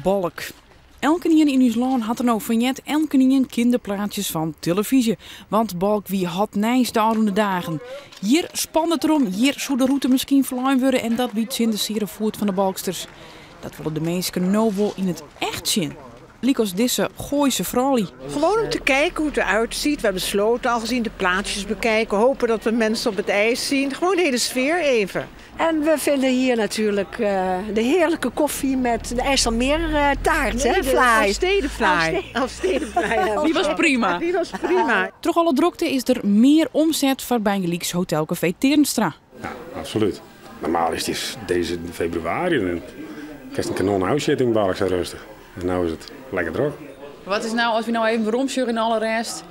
Balk. Elkenien yn ús lân hat der no fan heard, elkenien kin de plaatsjes fan telefyzje. Want Balk wie hot nijs de ôfrûne dagen. Hjir spande it derom, hjir soe de rûte miskien ferlein wurde en dat wie tsjin de seare foet fan de Balksters. Dat wolle de minsken no wol yn it echt sjen. Lykas dizze Gooise froulju. Gewoon om te kijken hoe het eruit ziet. We hebben sloten al gezien, de plaatsjes bekijken. Hopen dat we mensen op het ijs zien. Gewoon de hele sfeer even. En we vinden hier natuurlijk de heerlijke koffie met de IJsselmeertaart, Nee, hè, de vlaai. Elfstedenvlaai. Elfstedenvlaai, ja. Die was prima. Die was prima. Troch alle drokte is der mear omset foar bygelyks Hotelcafé Teernstra. Ja, absoluut. Normaal is het deze februari en kinst in kanon huis in Balk zo rustig. En nu is het lekker druk. Wat is nou, as we nou even weromsjogge yn alle rêst,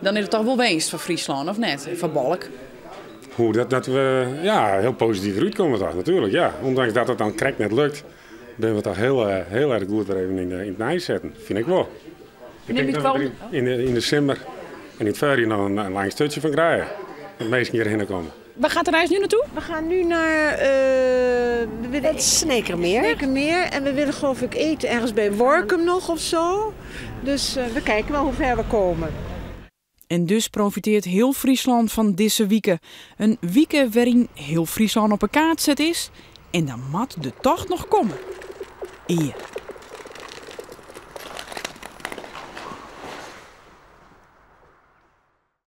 dan is it toch wol winst foar Fryslân, of net? Foar Balk? Hoe dat we, ja, heel positief eruit komen toch, natuurlijk. Ja. Ondanks dat het dan krekt net lukt, ben we toch heel erg goed weer even in het nijs zetten, vind ik wel. Ik Neem denk je dat het we wel- er in de simmer en in het voorjaar nog een lang stukje van krijgen. Dat mensen hierheen komen. Waar gaat de reis nu naartoe? We gaan nu naar we willen Het Sneekermeer. Sneekermeer. En we willen geloof ik eten ergens bij Workum nog of zo. Dus we kijken wel hoe ver we komen. En dus profiteert heel Friesland van deze wieken. Een wieke waarin heel Friesland op een kaart zet is. En dan moet de tocht nog komen. Eer.